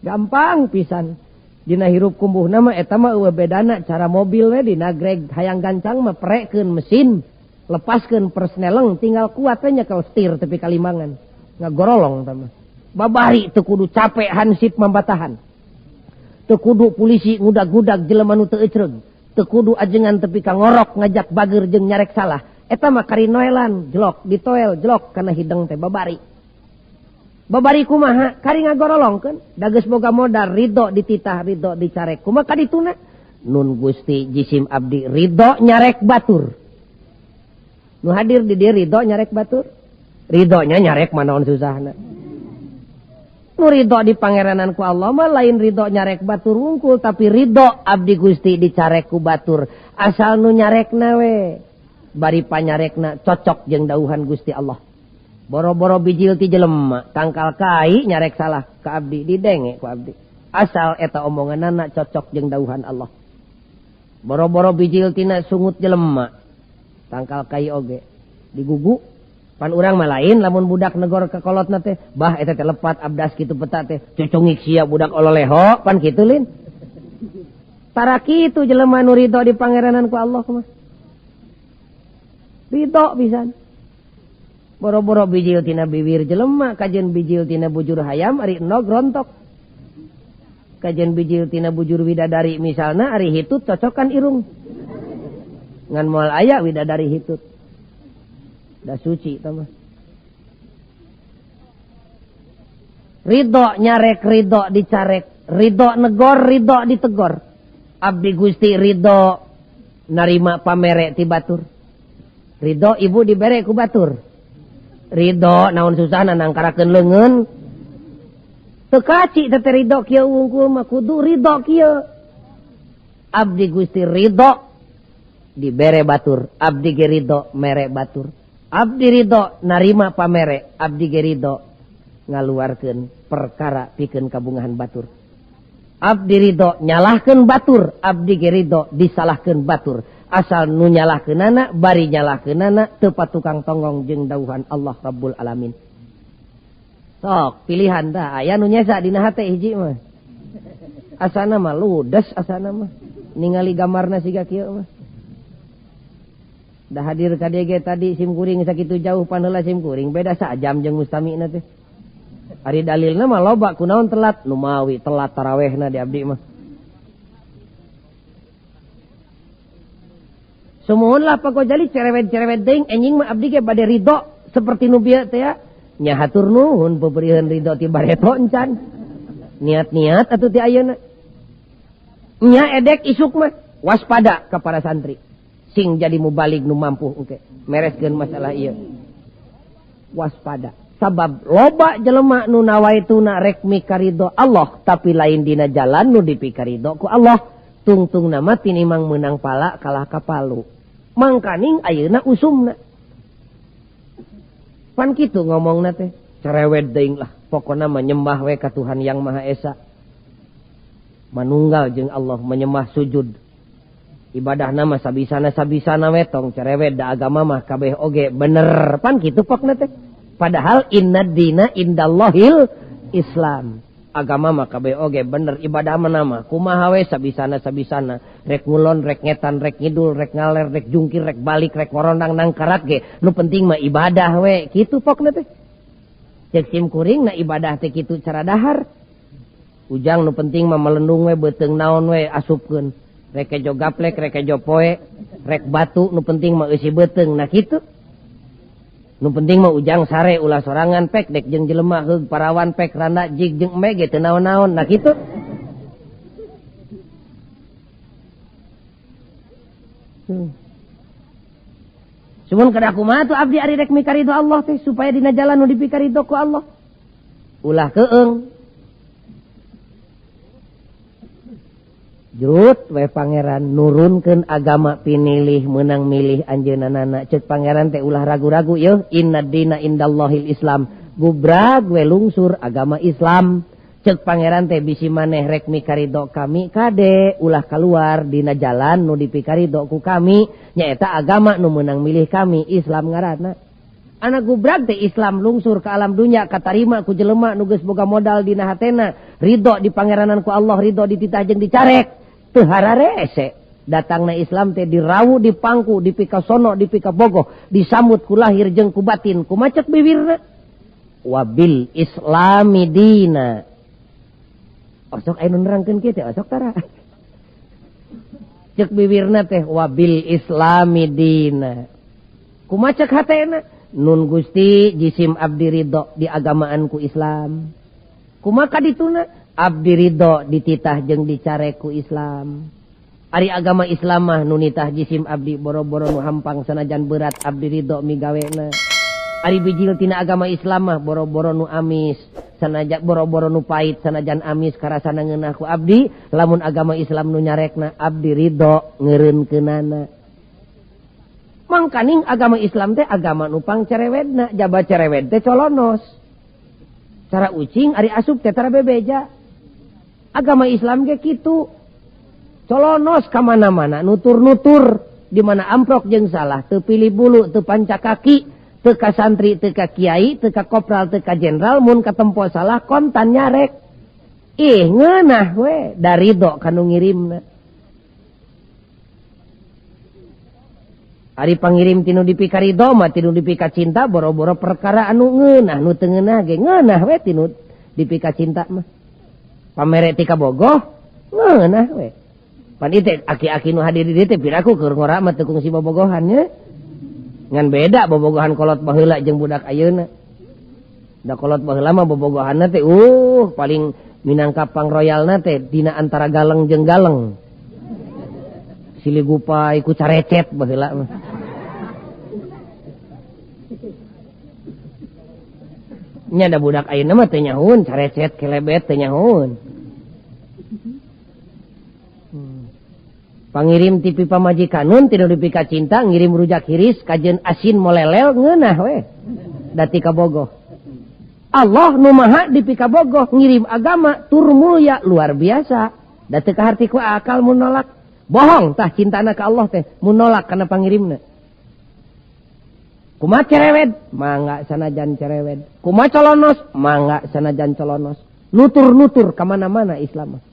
Gampang pisan. Dina hirup kumbuh nama eta mah eueuh bedana cara mobil we dina greg hayang gancang mah prekeun mesin lepaskeun persneleng tinggal kuat we nyekel setir tepi ka limangan ngagorolong tah mah. Babari teu kudu capek hansip mambatahan. Teu kudu polisi ngudag-ngudag jelema nu teu ecreug. Teu kudu ajengan tepi ka ngorok ngajak bager jeung nyarek salah. Eta mah kari noelan jelok ditoel jelok kana hideng teh babari. Babari kumaha kari ngagorolongkeun da geus boga modal ridho dititah ridho dicarek kumaha kadituna nun Gusti jisim abdi ridho nyarek batur. Nu hadir di dieu ridho nyarek batur. Ridhonya nyarek manaon susahna. Nu ridho di pangeranan ku Allah mah lain ridho nyarek batur wungkul tapi ridho abdi Gusti dicarek ku batur asal nu nyarekna we bari panyarekna cocok jeung dauhan Gusti Allah. Boro-boro bijil ti jelema tangkal kai nyarek salah ka abdi didenge ku abdi asal eta omonganana cocok jeung dauhan Allah. Boro-boro bijil tina sungut jelema tangkal kai oge digugu. Pan urang mah lain lamun budak negor ka kolotna teh bah eta teh lepat abdas kitu peta teh cucungik sia budak ololeho pan kitu lin. Tara kitu jelema nu ridho di pangeranan ku Allah mah. Ridho pisan. Boro-boro bijil tina bibir jelema kajeun bijil tina bujur hayam ari endog rontok. Kajeun bijil tina bujur widadari misalna ari hitut cocokan irung. Ngan moal aya widadari hitut. Da suci tah mah. Ridho nyarek ridho dicarek, ridho negor ridho ditegor. Abdi Gusti ridho narima pamere ti batur. Ridho ibu dibere ku batur. Ridho naon susahna nangkarakeun leungeun. Teu kaci teh ridho kieu wungkul mah kudu ridho kieu. Abdi Gusti ridho dibere batur, abdi ge ridho mere batur. Abdi ridho narima pamere, abdi ge ridho ngaluarkeun perkara pikeun kabungahan batur. Abdi ridho nyalahkeun batur, abdi ge ridho disalahkeun batur. Asal nu nyalahkeunana bari nyalahkeunana teu patukang tonggong jeung dauhan Allah Rabbul Alamin. Sok pilihan tah aya nu nyesa dina hate hiji mah. Asana mah ludes asana mah ningali gambarna siga kieu mah. Dah hadir ka dieu ge tadi sim kuring sakitu jauh panheula sim kuring beda sajam jeung mustamina teh. Ari dalilna mah loba kunaon telat nu mawi telat tarawehna di abdi mah. Sumuhun lah Pak Gojali cerewet-cerewet deing enjing mah abdi ge bade ridho seperti nu bieu teh ya. Nya hatur nuhun peupeuriheun ridho ti bareto encan. Niat-niat atuh ti ayeuna. Nya edek isuk mah waspada ka para santri. Sing jadi mubalig nu mampu engke mereskeun masalah ieu. Waspada sabab loba jelema nu nawaituna rek mikaridho Allah tapi lain dina jalan nu dipikaridho ku Allah tungtungna mah tinimang meunang pala kalah ka palu. Mangkaning ayeuna usumna. Pan kitu ngomongna teh cerewet deing lah pokona mah nyembah we ka Tuhan Yang Maha Esa. Manunggal jeung Allah menyembah sujud. Ibadah nama sabisana-sabisana we tong cerewet da agama mah kabeh oge bener pan kitu pokna teh. Padahal inna dina indallahil Islam. Agama mah kabeh oge bener ibadah mah nama kumaha we sabisana-sabisana rek ngulon rek ngetan rek ngidul rek ngaler rek jungkir rek balik rek ngorondang nangkarat ge nu penting mah ibadah we kitu pokna teh. Cek sim kuring na ibadah teh kitu cara dahar. Ujang nu penting mah melendung we beuteung naon we asupkeun. Rek kejo gaplek, rek kejo poe, rek batu, nu penting mah eusi beuteung, nah kitu. Nu penting mah ujang sare ulah sorangan pek dek jeung jelema heug parawan pek randa jig jeung embe ge teu naon-naon, nah kitu. Cuman kada kumaha tuh abdi ari rek mikaridho Allah teh supaya dina jalan nu dipikaridho ku Allah. Ulah keung. Jrut we pangeran nurunkeun agama pinilih meunang milih anjeunna cek pangeran teh ulah ragu-ragu yeuh inna dina indallahil Islam gubrag we lungsur agama Islam cek pangeran teh bisi maneh rek mikaridho kami kade ulah keluar dina jalan nu dipikaridho ku kami nyaeta agama nu meunang milih kami Islam ngaranna. Anak gubrag teh Islam lungsur ke alam dunya katarima ku jelema nu geus boga modal dina hatena ridho di pangeranan ku Allah ridho dititah jeung dicarek teu hararese datangna Islam teh dirawu dipangku dipikasono dipikabogoh disambut ku lahir jeung ku batin ku macet bibirna wabil islami dina. Osok aya nu nerangkeun kieu teh osok tara. Cek bibirna teh wabil islami dina. Kumaha cek hatena? Nun Gusti jisim abdi ridho di agamaan ku Islam. Kumaha kadituna? Abdi ridho dititah jeung dicarek ku Islam. Ari agama Islam mah nu nitah jisim abdi boro-boro nu hampang sanajan berat abdi ridho migawena. Ari bijil tina agama Islam mah boro-boro nu amis sanajan boro-boro nu pait sanajan amis karasana ngeunah ku abdi, lamun agama Islam nu nyarekna abdi ridho ngeureunkeunana. Mangkaning agama Islam teh agama nu pangcerewedna, jaba cerewed teh colonos. Cara ucing ari asup teh tara bebeja. Agama Islam ge kitu. Colonos ka mana-mana, nutur-nutur di mana amprok jeung salah, teu pilih bulu, teu panca kaki, teu ka santri, teu ka kiai, teu ka kopral, teu ka jenderal, mun katempo salah kontan nyarek. Ih ngeunah we da ridho ka nu ngirimna. Ari pangirim tinu dipika ridho mah tinu dipika cinta boro-boro perkara anu ngeunah nu teu ngeunah ge ngeunah we tinu dipika cinta mah. Pamere ti kabogoh ngeunah we. Pan ieu teh aki-aki nu hadir di dieu teh piraku keur ngora mah teu kungsi bobogohan nya. Ngan beda bobogohan kolot baheula jeung budak ayeuna. Da kolot baheula mah bobogohanna teh paling minangka pangroyalna teh dina antara galeng jeung galeng. Silih gupai ku carecet baheula mah. Nya da budak ayeuna mah teu nyahuun carecet kelebet teu nyahuun. Pangirim tipi pamajikanun tinu dipika cinta ngirim rujak hiris kajeun asin molelel ngeunah we dati kabogoh. Allah nu maha dipika bogoh ngirim agama tur mulya luar biasa. Da teu kaharti ku akal mun nolak. Bohong tah cintana ka Allah teh mun nolak kana pangirimna. Kumaha cerewed? Mangga sanajan cerewed. Kumaha colonos? Mangga sanajan colonos. Nutur-nutur ka mana-mana Islam mah.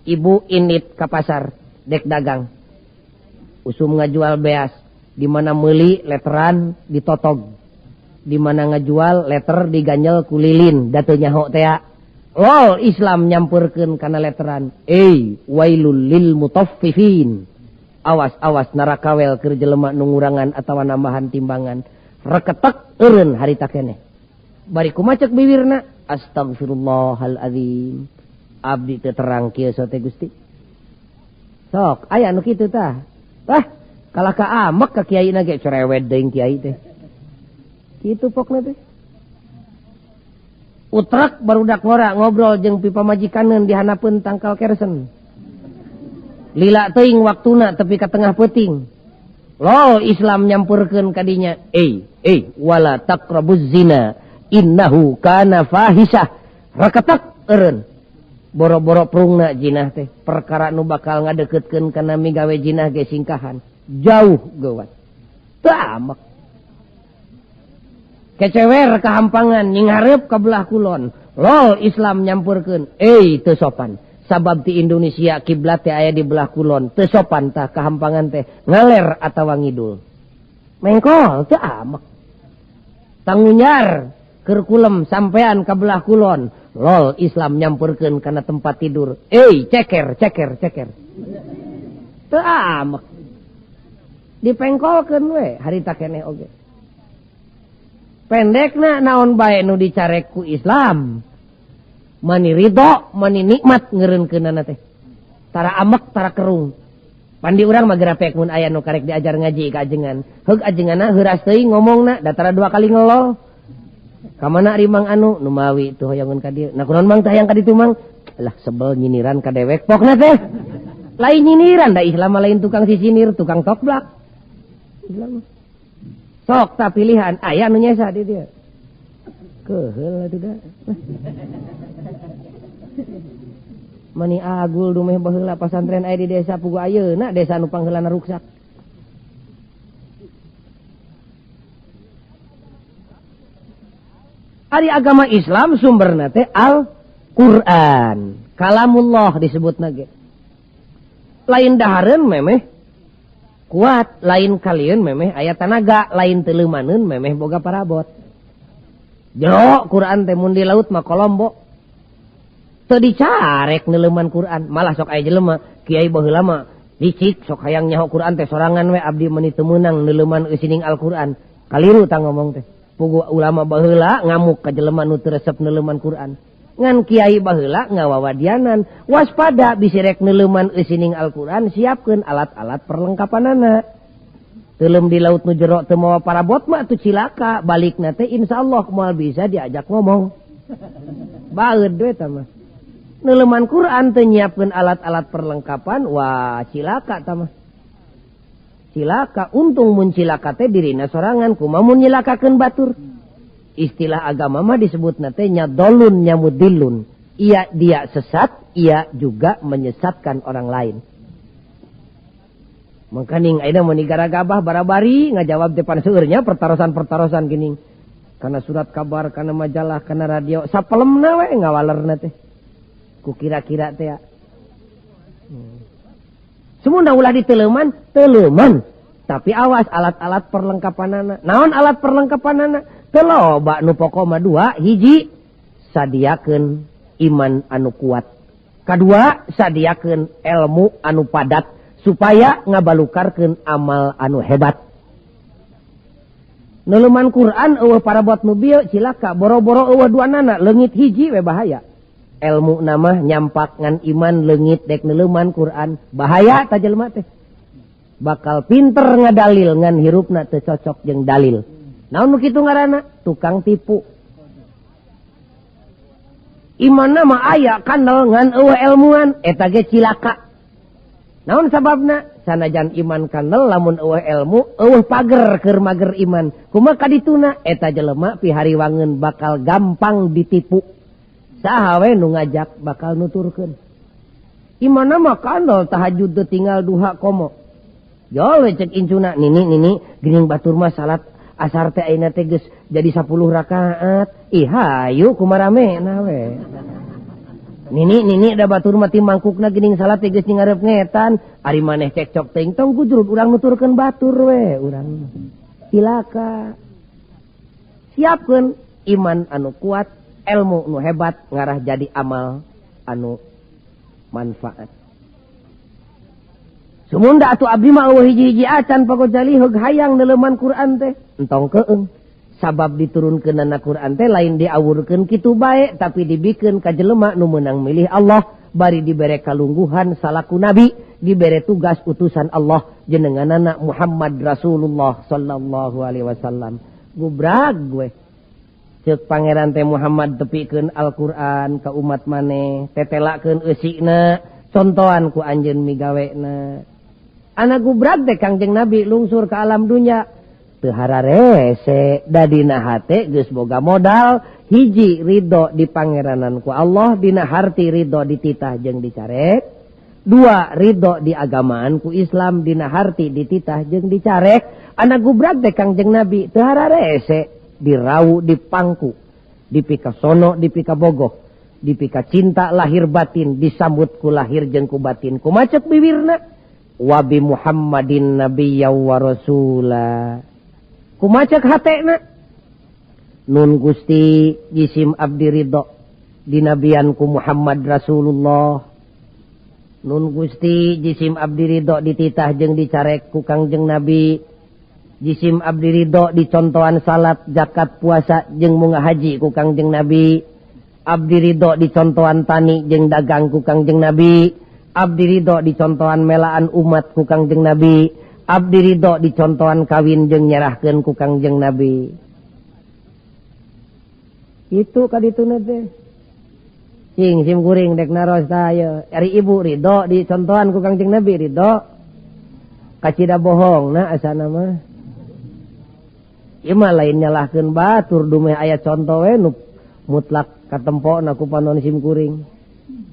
Ibu indit ka pasar dek dagang. Usum ngajual beas, di mana meuli letteran ditotog. Di mana ngajual letter diganjel ku lilin, da teu nyaho tea. Lol Islam nyampurkeun kana letteran. Wailul lil mutaffifin. Awas-awas narakawel keur jelema nu ngurangan atawa nambahan timbangan. Reketek eureun harita keneh. Bari kumaha cek bibirna? Astagfirullahalazim. Abdi teu terang kieu sote Gusti. Sok, aya nu kitu tah. Wah, kalah ka amek ka kiai na ge cerewet deui kiai teh. Kitu pokna teh. Utrek barudak ngora ngobrol jeung pi pamajikaneun di hanapeun tangkal kersen. Lila teuing waktuna tepi ka tengah peuting. Lol Islam nyampurkeun ka dinya. Wala taqrabuz zina innahu kana fahisah. Reketek eureun. Boro-boro prungna jinah teh perkara nu bakal ngadeukeutkeun kana migawe jinah ge singkahan jauh geuwat teu amek kecewer kahampangan nyinghareup ka belah kulon. Lol Islam nyampurkeun teu sopan sabab ti Indonesia kiblat teh aya di belah kulon teu sopan tah kahampangan teh ngaler atawa ngidul mengkol teu amek tangunyar keur kulem sampean ka belah kulon. Lol Islam nyampurkeun kana tempat tidur. Ceker ceker ceker. Teu amek. Dipengkolkeun we harita keneh oge. Pendekna naon bae nu dicarek ku Islam. Mani ridho, mani nikmat ngeureunkeunana teh. Tara amek, tara kerung. Pandi urang mah gerapek mun aya nu karek diajar ngaji ka ajengan. Heug ajenganna heuras teuing ngomongna da tara dua kali ngelol. Kamana ari Mang anu nu mawi teu hoyongeun ka dieu. Nah kunaon Mang teh hayang ka ditu Mang? Lah sebel nyiniran ka dewek pokna teh. Lain nyiniran da Islam mah lain tukang sisinir, tukang tokblak. Islam. Sok tah pilihan aya nu nyesa di dieu. Keheul atuh da. Mani agul dumeh baheula pasantren aya di desa pugu ayeuna desa nu pangheulana ruksak. Ari agama Islam sumberna teh Al-Qur'an. Kalamullah disebutna ge. Lain dahareun memeh kuat, lain kalieun memeh aya tanaga, lain teuleumaneun memeh boga parabot. Jero Quran teh mun di laut mah kolombo. Teu dicarek neuleuman Quran, malah sok aya jelema kiai baheula mah Licik sok hayang nyaho Quran teh sorangan we abdi meuni teu meunang neuleuman eusining Al-Qur'an. Kaliru tah ngomong teh. Pugu ulama baheula ngamuk ka jelema nu teu resep neuleuman Quran. Ngan kiai baheula ngawawadianan, waspada bisi rek neuleuman eusining Al-Qur'an siapkeun alat-alat perlengkapanana. Teuleum di laut nu jero teu mawa parabot mah atuh cilaka, balikna teh insyaallah moal bisa diajak ngomong. Baeud we tah mah. Neuleuman Quran teu nyiapkeun alat-alat perlengkapan, wah cilaka tah mah. Cilaka, untung mun cilaka teh dirina sorangan, kumaha mun nyilakakeun batur. Istilah agama mah disebutna teh nyadolun nyamudilun. Ia dia sesat, ia juga menyesatkan orang lain. Mangkaning ayeuna mun digaragabah barabari ngajawab teh pan seueurnya pertarosan-pertarosan geuning. Kana surat kabar, kana majalah, kana radio, sapelemna we ngawalerna teh. Ku kira-kira teh ya. Sumunda ulah diteleuman, teleuman. Tapi awas alat-alat perlengkapanana. Naon alat perlengkapanana? Teu loba nu pokok mah dua, hiji sadiakeun iman anu kuat. Kadua sadiakeun ilmu anu padat supaya ngabalukarkeun amal anu hebat. Neuleuman Quran eueuh parabot nu bieu cilaka, boro-boro eueuh duanana leungit hiji we bahaya. Ilmu nama nyampak ngan iman leungit dek neuleuman Quran bahaya ta jelema teh. Bakal pinter ngadalil ngan hirupna teu cocok jeung dalil. Naon nu kitu ngaranna? Tukang tipu. Imanna mah aya kandel ngan eueuh ilmuan eta ge cilaka. Naon sababna? Sanajan iman kandel lamun eueuh ilmu eueuh pager keur mager iman. Kumaha kadituna eta jelema pihariwangeun bakal gampang ditipu. Saha we nu ngajak bakal nuturkeun. Imanna mah kandel tahajud teu tinggal duha komo. Jol we cek incuna nini nini geuning batur mah salat asar teh ayeuna teh geus jadi 10 rakaat. Ih hayu kumaramena we. Nini nini da batur mah ti mangkukna geuning salat teh geus ngarep ngetan. Ari maneh cekcok teuing tong gujrut urang nuturkeun batur we urang. Cilaka. Siapkeun iman anu kuat, ilmu nu hebat ngarah jadi amal anu manfaat. Sumunda atuh abdi mah eueuh hiji-hiji acan pagojali heug hayang neuleuman Quran teh. Entong keung. Sabab diturunkeunana Quran teh lain diawurkeun kitu bae tapi dibikeun ka jelema nu meunang milih Allah bari dibere kalungguhan salaku nabi, dibere tugas utusan Allah jenenganana Muhammad Rasulullah sallallahu alaihi wasallam. Gubrag we. Ceuk pangeran teh Muhammad tepikeun Al-Qur'an ka umat maneh, tetelakeun eusina, contohan ku anjeun migawena. Anak gubrag teh Kangjeng Nabi lungsur ke alam dunya. Teu hararese dadina hate geus boga modal, hiji ridho di pangeranan ku Allah, dina harti ridho dititah jeung dicarek. Dua ridho di agamaan ku Islam, dina harti dititah jeung dicarek. Anak gubrag teh Kangjeng Nabi teu hararese dirau dipangku, dipika sono dipika bogoh, dipika cinta lahir batin, disambut ku lahir jeung ku batin. Kumacek biwirna wabi Muhammadin nabiyya wa rasula. Kumacek hatena nun Gusti jisim abdi ridho dinabian ku Muhammad Rasulullah. Nun Gusti jisim abdi ridho dititah jeung dicarek ku Kangjeng Nabi. Jisim abdi ridho dicontohan salat, zakat, puasa jeung munga haji ku Kangjeng Nabi. Abdi ridho dicontohan tani jeung dagang ku Kangjeng Nabi. Abdi ridho dicontohan melaan umat ku Kangjeng Nabi. Abdi ridho dicontohan kawin jeung nyerahkeun ku Kangjeng Nabi. Itu kadituna teh. Cing sim kuring dek naros tah ieu. Ari ibu ridho dicontohan ku Kangjeng Nabi ridho. Kacida bohong na asana mah. Ieu mah lain nyalahkeun batur dumeh aya conto we nu mutlak katempona ku panon sim kuring.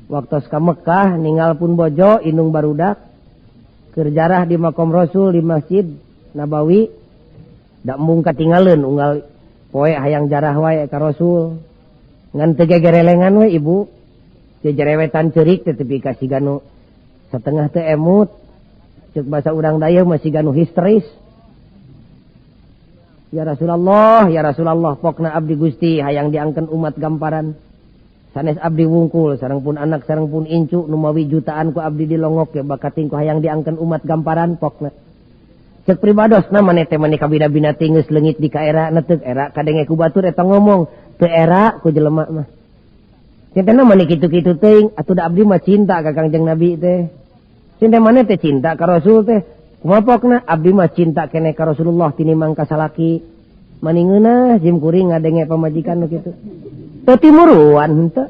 Waktos ka Mekah ninggal pun bojo indung barudak keur jarah di makom Rasul di Masjid Nabawi da embung katingaleun unggal poe hayang jarah wae ka Rasul ngan teu gegerelengan we ibu teu jerewetan ceurik teh tepi ka siga nu satengah teu emut ceuk basa urang dayeuh mah siga nu histeris. Ya Rasulullah, ya Rasulullah, pokna abdi Gusti hayang diangkeun umat gamparan. Sanes abdi wungkul sareng pun anak sareng pun incu nu mawi jutaan ku abdi dilongok ge bakating ku hayang diangkeun umat gamparan pokna. Cek pribadosna maneh teh maneh kabina-bina teh geus leungit di kaera na teu era kadenge ku batur eta ngomong teu era ku jelema mah. Cintana maneh kitu-kitu teuing atuh da abdi mah cinta ka Kangjeng Nabi teh. Cinta maneh teh cinta ka Rasul teh. Kumaha pokna abdi mah cinta keneh ka Rasulullah tinimbang ka salaki. Mani ngeunah sim kuring ngadenge pamajikan nu kitu. Teu timuruan henteu.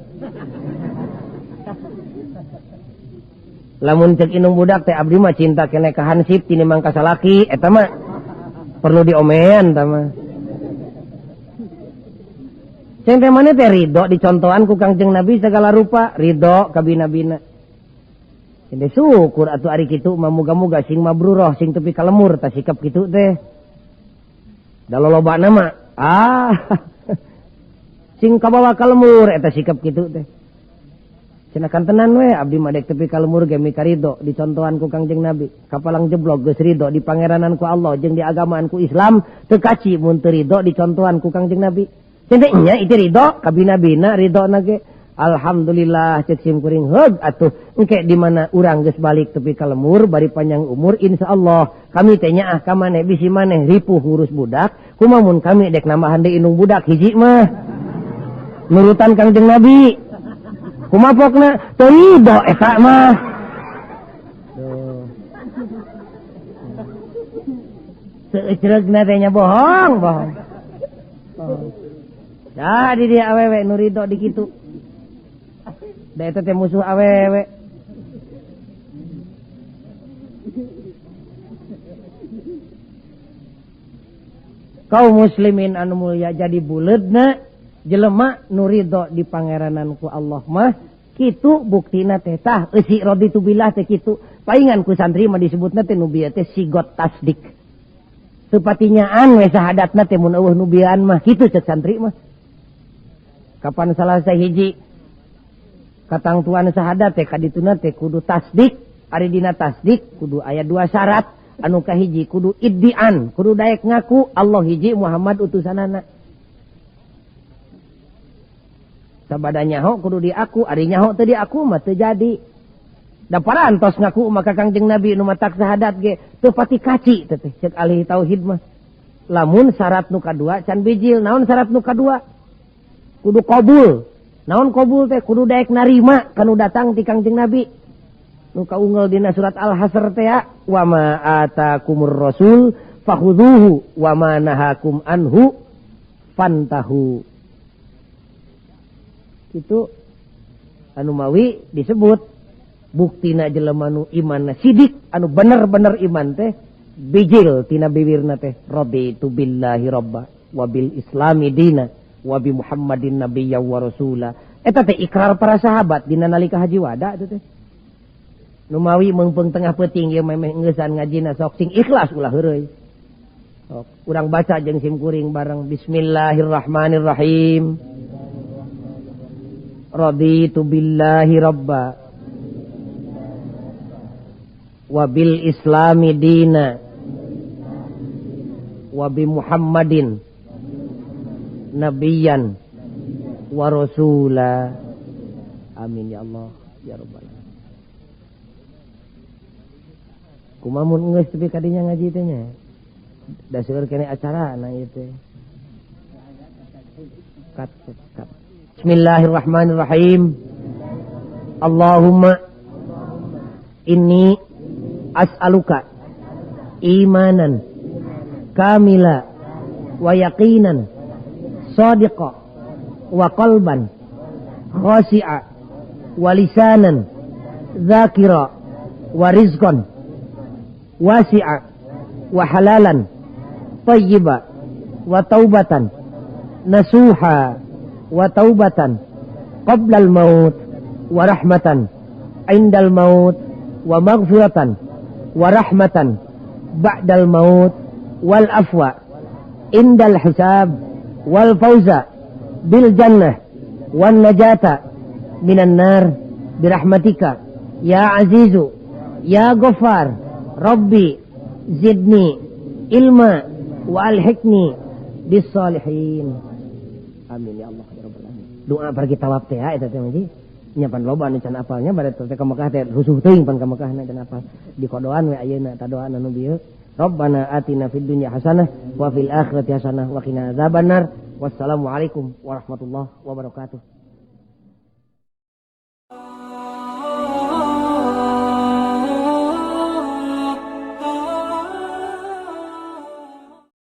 Lamun cek indung budak teh abdi mah cinta keneh ka hansip tinimbang ka salaki eta mah perlu diomean eta mah. Cinta maneh teh ridho dicontohan ku Kangjeng Nabi segala rupa, ridho ka bina-bina. Cinta syukur atuh ari kitu mah muga-muga sing mabruroh sing tepi ka lemur tah sikap kitu teh. Da lolobana mah ah sing kabawa ka lemur eta sikap kitu teh. Cenah kantenan we abdi mah dek tepi ka lemur ge mika ridho dicontohan ku Kangjeng Nabi. Kapalang jeblok geus ridho di pangeranan ku Allah jeung di agamaan ku Islam teu kaci mun teu ridho dicontohan ku Kangjeng Nabi. Cenah nya itu ridho kabina-bina ridho na ge. Alhamdulillah cek sim kuring heug atuh engke di mana urang geus balik tepi ka lemur bari panjang umur insyaallah kami teh nyaah ka maneh bisi maneh ripuh ngurus budak kumaha mun kami dek nambahan deui indung budak hiji mah nurutan Kangjeng Nabi kumaha pokna teu ridho eta mah. Seucreugna teh nya bohong bohong. Jadi dia awewe nu ridho di kitu. Da eta teh musuh awewe. Kaum muslimin anu mulia jadi buleudna jelema nu ridho di pangeranan ku Allah mah kitu buktina teh tah eusi raditu billah teh kitu. Paingan ku santri mah disebutna teh nu bieu teh sigot tasdik. Sepatinyaan we sahadatna teh mun eueuh nu bieuan mah kitu cek santri mah. Kapan salah sahiji katangtuan sahadat teh kadituna teh kudu tasdik, ari dina tasdik kudu aya dua syarat, anu kahiji kudu iddian, kudu daek ngaku Allah hiji Muhammad utusanana. Sabada nyaho kudu diaku, ari nyaho teu diaku mah teu jadi. Da parantos ngaku maka Kangjeng Nabi nu matak sahadat ge teu pati kaci teh cek ahli tauhid mah. Lamun syarat nu kadua can bijil, naon syarat nu kadua? Kudu qabul. Naon qabul teh kudu daek narima kanu datang ti Kangjeng Nabi. Nu kaunggal dina surat Al-Hasr teh wa ma atakumur rasul fakhudhuhu wa ma nahakum anhu fantahu. Itu anu mawi disebut buktina jelema nu imanna sidik anu bener-bener iman teh bijil tina bibirna teh raditu billahi robba wa bil islami dina wa bi Muhammadin nabiyya wa rasula. Eta teh ikrar para sahabat dina nalika haji wada eta teh. Nu mawi meungpeung tengah peuting ieu memeh engeusan ngajina sok sing ikhlas ulah heureuy. Sok urang baca jeung sim kuring bareng bismillahirrahmanirrahim. Raditu billahi robba wa bil islami dina wa bi Muhammadin nabiyan wa rasula. Amin ya Allah ya rabbal alamin. Kumaha mun geus tepi ka dinya ngaji teh nya? Da seueur keneh acarana ieu teh. Kat kat. Bismillahirrahmanirrahim. Allahumma inni as'aluka imanan kamila wa yaqinan sadiqa wa qalban khashi'a wa lisanan dzakira wa rizqan wasi'a wa halalan thayyiba wa taubatan nasuha wa taubatan qabla al-maut wa rahmatan indal maut wa maghfiratan wa rahmatan ba'dal maut wal afwa indal hisab wal fauza bil jannah wan najata minan nar birahmatika ya azizu ya ghaffar rabbi zidni ilma wa alhiqni bis salihin. Amin ya Allah ya rabbal alamin. Doa pergi tawaf teh eta teh mah nya pan loba anu can apalnya bade teh ka Mekah teh rusuh teuing pan ka Mekah na can apal. Dikodoan we ayeuna ta doa anu bieu. Rabbana atina fid dunya hasanah wa fil akhirati hasanah wa qina adzabannar. Wassalamualaikum warahmatullahi wabarakatuh.